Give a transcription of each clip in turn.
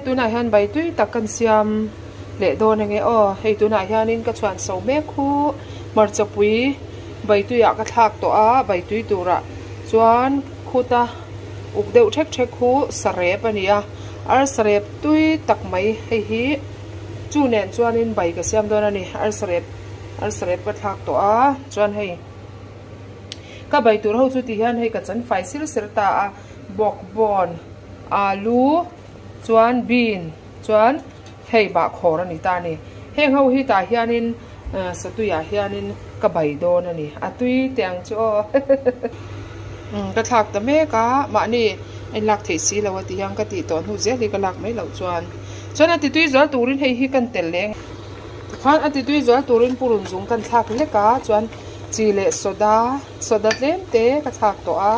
tunah hian bai tui tak kan siam leh dawn ange aw hei tunah hianin ka chhuan so mek khu hmarchapui bai tuiah ka thlak tawh a bai tui turah chuan khuta uk deuh thek thek khu sarep a ni a arsa rep tui tak mai hei hi chu nen chuanin bai ka siam dawn a ni arsa rep arsa rep ka thlak tawh a chuan hei ka bai tur ho chu ti hian hei ka chan fai sir ser ta a bawkbawn alu chuan bean chuan hei bahkhawr a ni ta a ni heng ho hi tah hianin satuiah hianin ka bai dawn a ni a tui teh ang chu aw ka thlak ta mek a mahni a inlak theih si lo a ti hian ka tih tawh hnu zel hi ka lak mai loh chuan chuan a ti tui zual turin hei hi kan tel leng tikhan a ti tui zual turin purun zung kan thlak lek a chuan chi leh soda soda tlem te ka thlak tawh a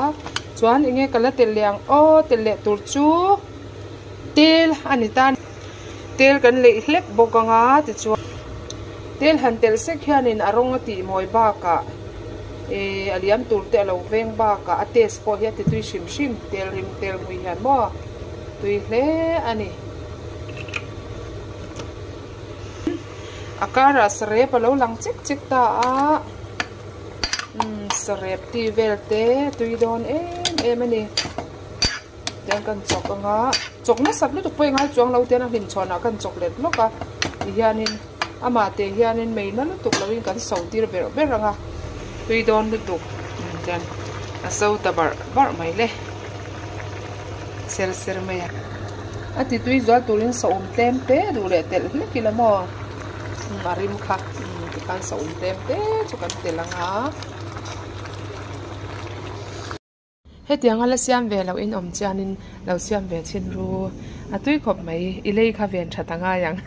chuan enge ka la tel leh ang aw tel leh tur chu tel a ni ta tel kan leih hlek bawk ang a tichuan tel han telh sek hianin a rawng a tih mawi bakah eh a liam tur te a lo veng bakah a taste pawh hi a ti tui hrim hrim tel rim tel hmui hian maw tui hle a ni. A karah sarep a lo lang chek chek ta a umm sarep tih vel te tui dawn em em a ni tiang kan chawk anga chawk nasat lutuk pawh i ngai chuang lo tiang a hlim chhawnah kan chawk let lawk a tihianin amah te hianin mei na lutuk lovin kan so tir berh berh anga tui dawn lutuk tiang a so ta barh barh mai le ser ser mai a. A ti tui zual turin saum tlem te duh leh telh hlek ila maw a rim kha tikhan saum tlem te chu kan telh ang a. Hetianga la siam ve loh in awm chianin lo siam ve chhin ru a tui khawp mai i lei kha ven that a ngai ang.